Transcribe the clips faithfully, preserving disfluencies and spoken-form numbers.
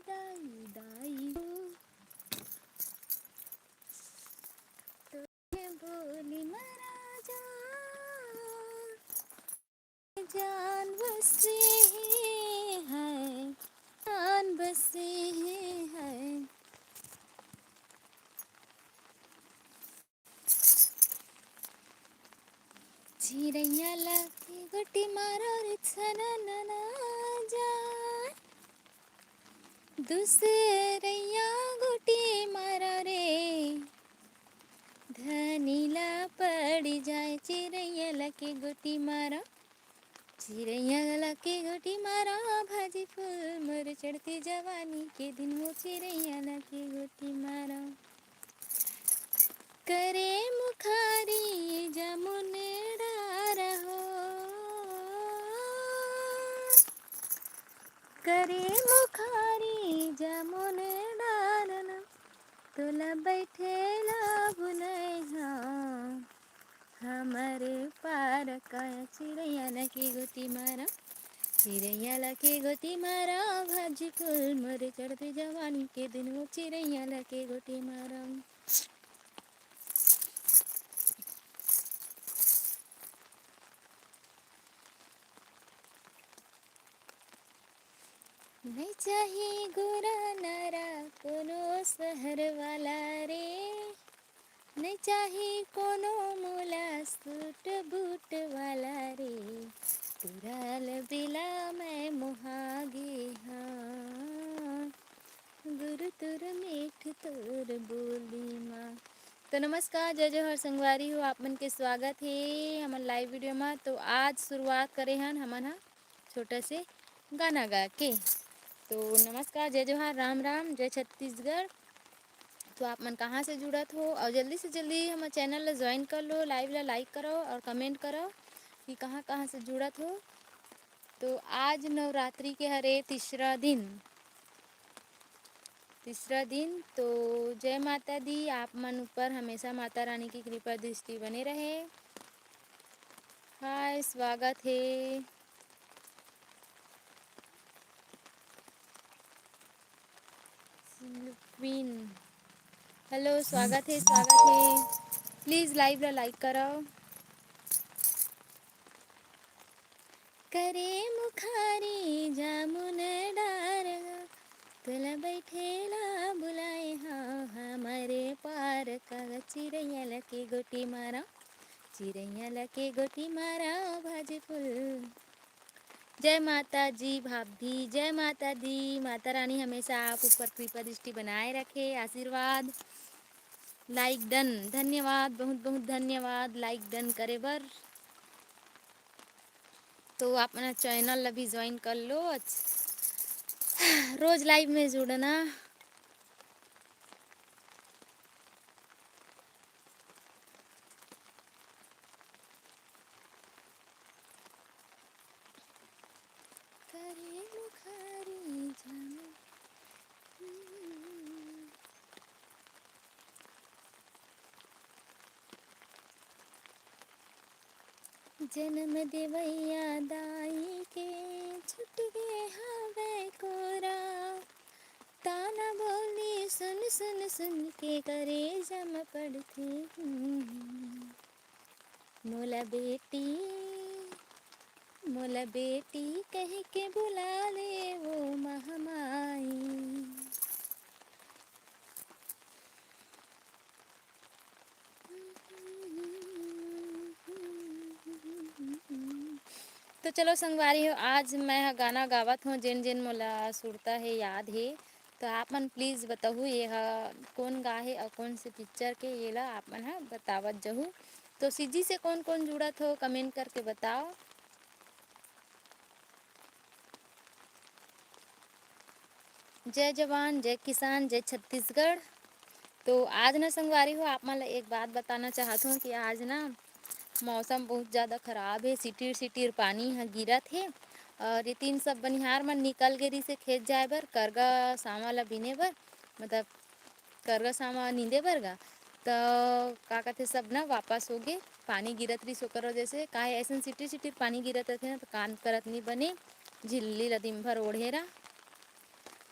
दाई, दाई हो, तोहे बोली मरा जा, जान बसे हे है, जान बसे हे है। चिरैया ला के गोटी मारो रे छननना जान, दूसरैया गोटी मारो रे, धनी ला पड़ जाए। चिरैया ला के गोटी मारो, चिरैया ला के गोटी मारो, भाजी फूल मोर चढ़ती जवानी के दिन हो, चिरैया ला के गोटी मारो। करे मुखारी जामुन डार हो, करे मुखारी जामुन डार ना, तोला बैठे ला बुलाए हाँ, हमर पार का। चिरैया ला के गोटी मारा, चिरैया ला के गोटी मारा, भाजी फूल मोर चढ़ती जवानी के दिन हो, चिरैया ला के गोटी मारा। नहीं चाही गोरा नारा कोनो शहर वाला रे, नहीं चाही कोनो मोला सूट बूट वाला रे, तोरा ल बेला मैं मोहा गे हाँ, गुरु तोर मीठ तोर बोली माँ। तो नमस्कार, जय जोहार संगवारी हो, आप मन के स्वागत हे हमन live video मा। तो आज शुरुआत करे हन हमन ह छोटा से गाना गा के। तो नमस्कार, जय जोहार, राम राम, जय छत्तीसगढ़। तो आप मन कहाँ से जुड़त हो, और जल्दी से जल्दी हमर channel ला join कर लो, live ला like करो और comment करो कि कहाँ कहाँ से जुड़त हो। तो आज नवरात्रि के हरे तीसरा दिन, तीसरा दिन। तो जय माता दी, आप मन ऊपर हमेशा माता रानी की कृपा दृष्टि बने रहे। हाय, स्वागत हे। क्वीन, हेलो, स्वागत हे, स्वागत हे। Please live ला like करो। करे मुखारी जामुन डार, तोला बैठे ला बुलाए हाँ, हमरे पार का। चिरैया ला के गोटी मारा, चिरैया ला के गोटी मारा, भाजी फूल। जय माता जी भाभी, जय माता दी। माता रानी हमेशा आप ऊपर कृपा दृष्टि बनाए रखे, आशीर्वाद। Like done, धन्यवाद, बहुत बहुत धन्यवाद like done करे बर। तो आप मन channel ला भी join कर लो। अच्छा, रोज live में जुड़ना। करे मुखारी जामुन। जनम देवैया दाई के छूट गे हवय कोरा, ताना बोली सुन सुन सुन के करेजा म पड़थे। मोला बेटी, मोला बेटी कहि के बुला ले वो महामाई। तो चलो संगवारी हो, आज मैं ह गाना गावत हों, जेन जेन मोला सुरता हे, याद हे, तो आप मन please बताहू, ये ह कोन गा हे अउ कोन से picture के, ये ला आप मन ह बतावत जहू। तो CG से कोन कोन जुड़त हो, comment करके बताओ। जय जवान, जय किसान, जय छत्तीसगढ़। तो आज ना संगवारी हो, आप मन ला एक बात बताना चाहत हों कि आज ना मौसम बहुत ज़्यादा खराब हे, सिटिर सिटिर पानी ह गिरत हे। और ये तीन सब बनिहार मन निकल गे रिहिसे खेत जाए बर, करगा सामा ला बीने बर, मतलब करगा सामा नींदे बर गा। तो का कथे, सब ना वापस हो गे, पानी गिरत रिहिस ओकर वजह से। काहे अइसन सिटिर सिटिर पानी गिरत रथे ना, तो काम करत नी बने, झिल्ली ला दिन भर ओढ़े रह।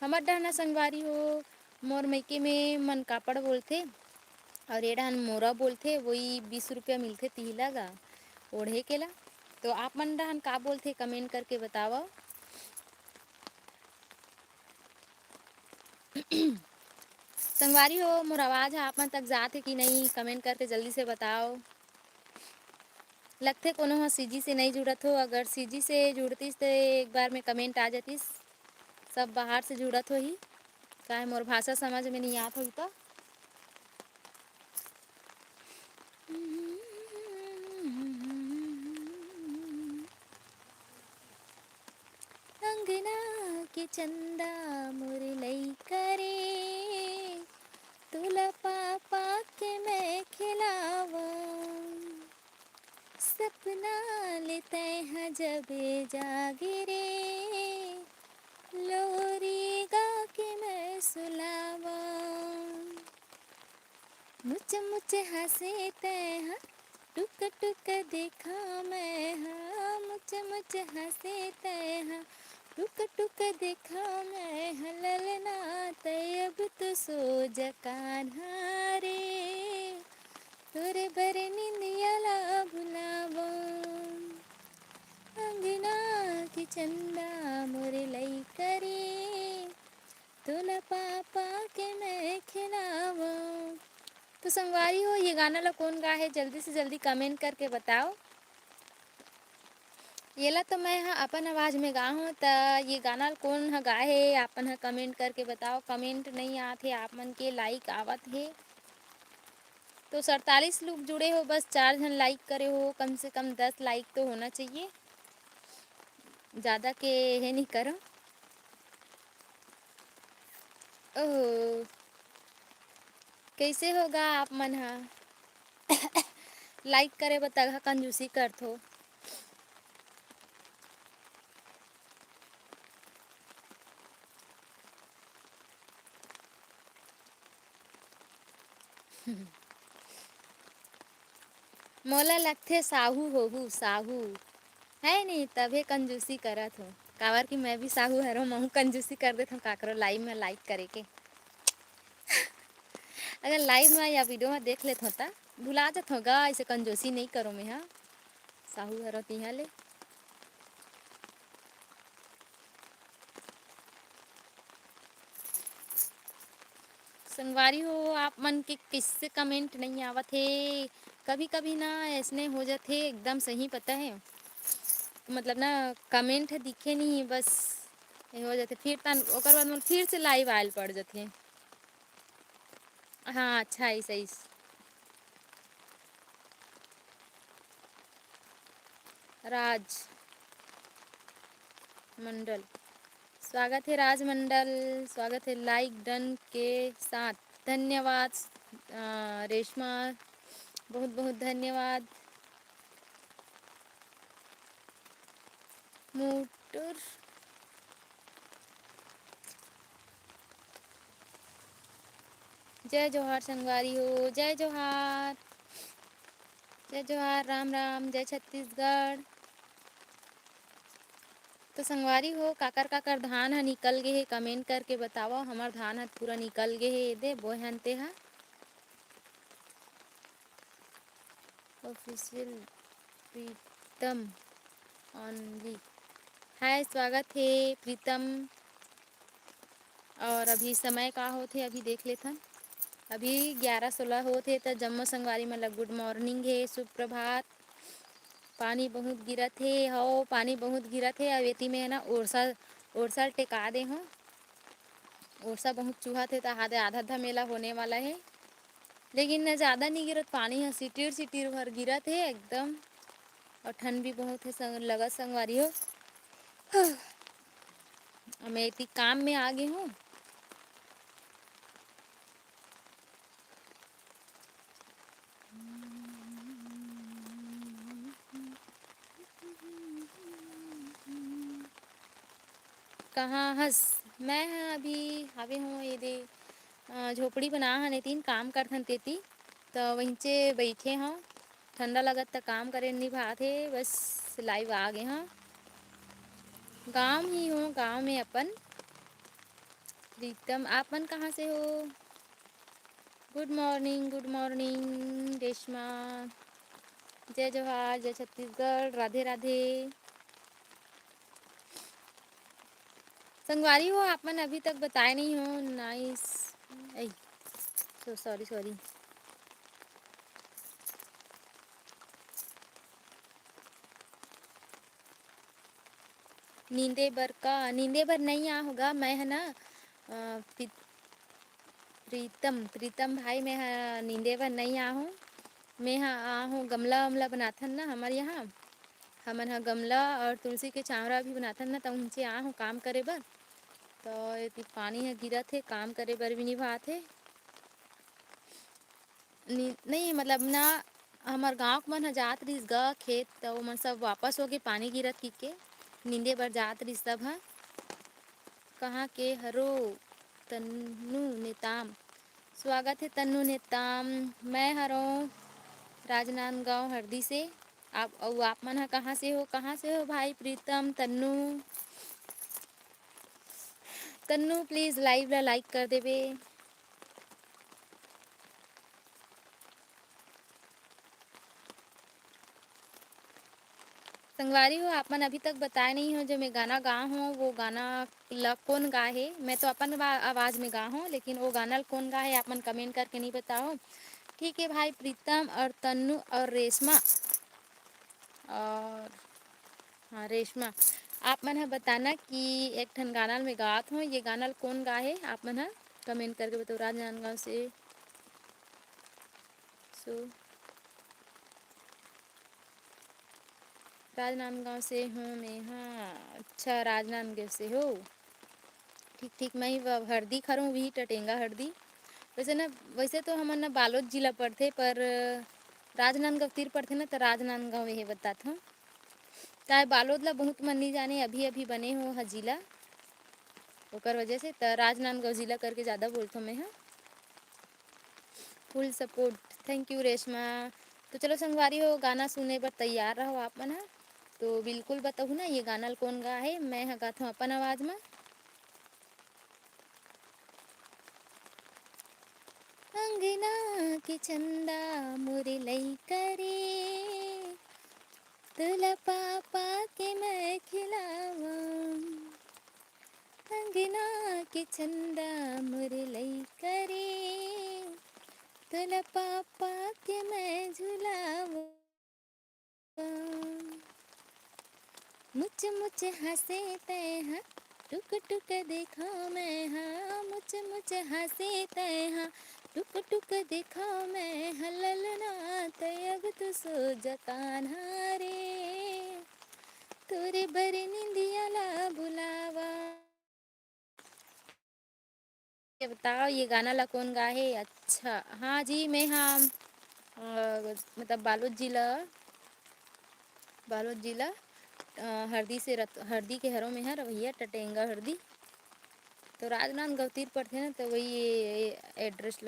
हमर डहना संगवारी हो, मोर मइके में मन कापड़ बोलथे, अउ ये डहन मोरा बोलथे, वही बीस रुपया मिलथे तिहिला गा, ओढ़े के ला। तो आप मन डहन का बोलथे, comment करके बतावव। संगवारी हो, मोर आवाज ह आप मन तक जात हे कि नहीं, comment करके जल्दी से बताओ। लगथे कोनो ह CG से नहीं जुड़त हो, अगर CG से जुड़तीस त एक बार में comment आ जातीस। सब बाहर से जुड़त होही, काहे मोर भाषा समझ में नहीं आत होही त। अंगना के चंदा मोर लइका रे, तोला पा पा के मैं खिलावं। सपना ले तैं ह जबे जागे रे, लोरी गा के मैं सुलावं। मुच मुच हंसे तैं ह, टुक टुक देखा मैं ह, मुच मुच हंसे तैं ह, टुक टुक देखा मैं ह, ललना तैं अब तो सो जा कान्हा रे, तोरे बर निंदिया ला भुलावं। अंगना के चंदा मोर लइका रे, तोला पा पा के मैं खिलावं। तो संगवारी हो, ये गाना ला कौन गा हे, जल्दी से जल्दी comment करके बताओ। येला तो मैं ह अपन आवाज में गा हूँ, त ये गाना ल कौन ह गाए हे, आपन ह comment करके बताओ। Comment नहीं आत हे आप मन के, like आवत हे। तो सड़तालीस लोग जुड़े हो, बस चार झन like करे हो, कम से कम दस like तो होना चाहिए, ज्यादा के हे नहीं करो। ओहो, कैसे होगा आप मन ह? Like करे बर तगहा कंजूसी करथो। मोला लगथे साहू होहू, साहू। है नहीं, तभे कंजूसी करत हो। काबर कि मैं भी साहू हरो, महू कंजूसी कर देथों काकरो live में like करे के। अगर live में या video में देख लेथों त भुला जथों गा, ऐसे कंजूसी नहीं करो मैं, हाँ। साहू हरो तिहा ले। संगवारी हो, आप मन के किससे comment नहीं आवत हे? कभी-कभी ना ऐसने हो जाथे, एकदम सही पता है, मतलब ना comment ह दिखे नहीं, बस ये हो जाथे। फिर तन ओकर बाद मोर फिर से live आयल पड़ जाथे। हाँ, अच्छा, ऐसा ही। राज मंडल, स्वागत है राज मंडल, स्वागत है like done के साथ। धन्यवाद, अ, रेशमा, बहुत बहुत धन्यवाद। मोटर, जय जोहार संगवारी हो, जय जोहार, जय जोहार, राम राम, जय छत्तीसगढ़। तो संगवारी हो, काकर काकर धान ह निकल गे हे, comment करके बतावव। हमर धान ह पूरा निकल गे हे, एदे बोए हन ते ह। Official प्रीतम only। हाय, स्वागत हे प्रीतम। और अभी समय का होत हे, अभी देख लेथन। अभी ग्यारह सोलह होत हे, त जम्मो संगवारी मन ल good morning हे, सुप्रभात। पानी बहुत गिरत हे, हव, पानी बहुत गिरत हे। अउ एती में है ना, ओरसा, ओरसा ल टेका दे हव। ओरसा बहुत चुहत हे, त आधा, आधा, आधा मेला होने वाला हे। लेकिन न ज्यादा नहीं गिरत, पानी ह सिटिर सिटिर भर गिरत हे एकदम। और ठंड भी बहुत हे संग-, लगत संगवारी हो। अब मैं एती काम में आ गे हूँ। कहाँ हस? मैं ह अभी हावे हों एदे, अ, झोपड़ी बना हन एती, काम करथन तेती, त वहींचे बइठे हौं। ठंडा लगत त काम करे नइ भात हे, बस live आ गे हौं। गाँव ही हों, गाँव में अपन। प्रीतम, आप मन कहाँ से हो? Good morning, good morning Reshma. जय जोहार, जय छत्तीसगढ़, राधे राधे। संगवारी हो, आप मन अभी तक बताए नहीं हो। Nice, ऐ, so sorry, sorry। नींदे बर का? नींदे बर नहीं आ होगा, मैं है ना, अ, पि-, प्रीतम, प्रीतम भाई, मैं ह नींदे बर नहीं आ हूँ। मैं ह आ हूँ, गमला वमला बनाथन ना हमर यहाँ, हमन ह गमला और तुलसी के चावरा भी बनाथन ना, त उनसे आ हूँ काम करे बर। तो एती पानी ह गिरत हे, काम करे बर भी निभात हे। नी-, नहीं, मतलब ना, हमर गाँव के मन ह जात रहिस गा खेत, त ओमन सब वापस होगे, पानी गिरत किके नींदे बर जात रहिस सब ह। कहाँ के हरो? तन्नू नेताम। स्वागत है तन्नू नेताम। मैं हरों राजनांदगांव हरदी से। आप, अउ आप मन ह कहाँ से हो? कहाँ से हो भाई प्रीतम, तन्नू? तन्नू, please live ला like कर देबे। संगवारी हो, आप मन अभी तक बताए नहीं हो, जो मैं गाना गा हूँ, वो गाना ल कोन गाए हे? मैं तो अपन वा-, आवाज़ में गा हूँ, लेकिन वो गाना ल कोन गाए हे, आप मन comment करके नहीं बताओ। ठीक है भाई प्रीतम और तन्नू और रेशमा और, हाँ, रेशमा, आप मन ह बताना कि एक ठन गाना ल मैं गात हूँ, ये गाना ल कोन गाए हे, आप मन ह comment करके बताओ। राजनांदगांव से, so, राजनांदगांव से हूँ मैं, हाँ, अच्छा, राजनांदगांव से हो, ठीक, ठीक, मैं ही व-, हरदी खरों, वही टटेंगा हरदी। वैसे ना, वैसे तो हमन ना बालोद जिला पड़थे, पर राजनांदगांव तीर पड़थे ना, त राजनांदगांव यही बतात हूँ। ताय बालोद ला बहुत मन नहीं जाने, अभी, अभी बने हो ह जिला, ओकर वजह से त राजनांदगांव जिला करके ज़्यादा बोलथों मैं ह। Full support, thank you Reshma. तो चलो संगवारी हो, गाना सुने बर तैयार रहो आप मन ह। तो बिल्कुल बताहू ना, ये गाना ल कोन गा हे? मैं ह गाथों अपन आवाज़ म। अंगना के चंदा मोरे लइका रे, तोला पापा के मैं खिलावं। अंगना के चंदा मोरे लइका रे, तोला पापा के मैं झुलावं। मुच मुच हँसे तैं हा, टुक टुक देखों मैं हा, मुच मुच हँसे तैं हा, टुक टुक देखों मैं हा, ललना तैं अब तो सो जा कान्हा रे, तोरे बर निंदिया ला बुलावं। ये बताओ, ये गाना ला कोन गा हे? अच्छा, हाँ जी, मैं हाँ, अ, मतलब बालोद जिला, बालोद जिला, अ, हरदी से रत-, हरदी के हरों में है, रवैया टटेंगा हरदी। तो राजनांदगांव तीर पड़थे ना, तो वही ये, ये address